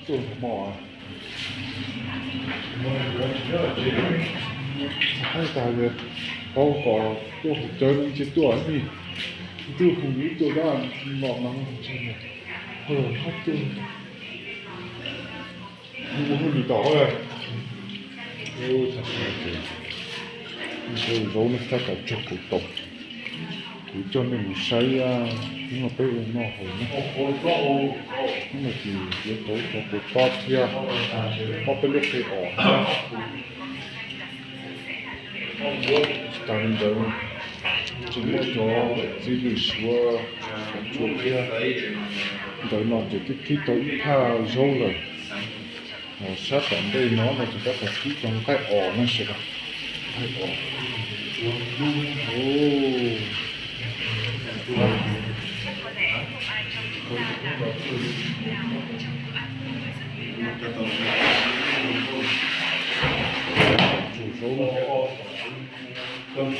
Tuaj hmo, txog haib tas, paub kom tuaj hauv cawv no tsis tuaj ib ntuj hu ib tuaj dab los mas ntshe hab tuaj hu hu nws tom hauv. Zaub no tab tom tsuag kuv tau, kuv coj nej mus saib hnub no peb ua noj haus na. Hnub no ces yuav tau cov kua tob thiab, ob peb lub qe os thiab. Tsis tas li ntawd, tseem muaj cov txiv lws suav, cov tsua thiab. Ntawm no ces twb kib tau ib phaj zaub lawm. Sab tom ntej no no ces tab tom kib cov nqaij os no sawv daws. Nqaij os. Tsuag zaub na. Lawv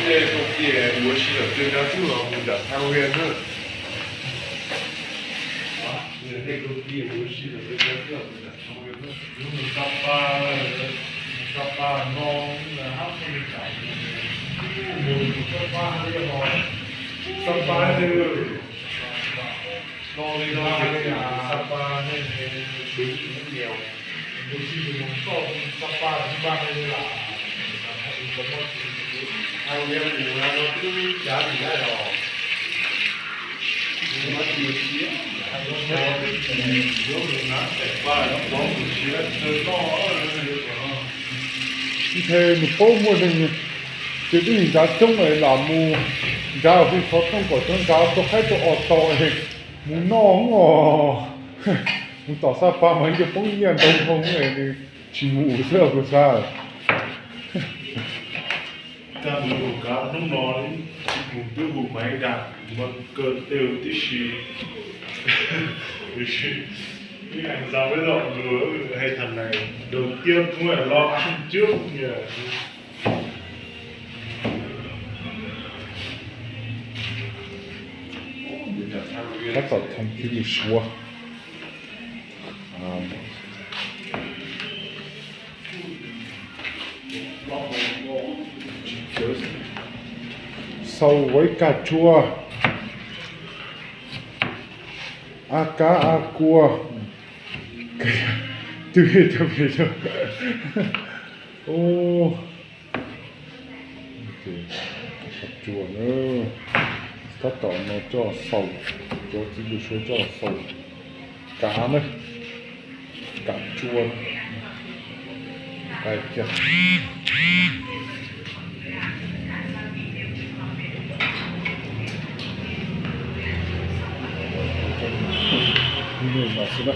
tej rau tias yuav sib lawm twg dab tsi los mus nram Thav Vias na. Tej rau tias yuav sib lawm twg dab tsi los mus nram Thav Vias na. Yuav mus Sa Pa, Sa Pa no, hab mus nram, mus Sa Pa li os, Sa Pa li, no li no Sa Pa ne, tus mus txoj Sa Pa tus npaj ne lam, tus mus no twb yav li lawm os. Ntshe nws paub muaj neeg ces twb ncav coob es lam mus ncav hu xov tooj kom cov ncav rau qaib rau os tau es mus noj os. Mus tom Sa Pa mas yeej poob nyiaj ntau hoo es nws tsis mus xwb kuv xav. Kab mus mus kav hnub no, mus twb hu Maiv Dag, Maiv Kawg tej tib si. Ib yam xav peb los mus hais tham nais đầu tiên cũng là lo ăn trước nhỉ. Tab tom thom txiv lws suav. Xaus ua ib kaj tsua, a kab a kua, twb cov pem tsua na. Tab tom no coj xaus, cov txiv lws suav coj xaus kav na, kav tsua. Nqaij kiag. Ib nyuag no xwb na.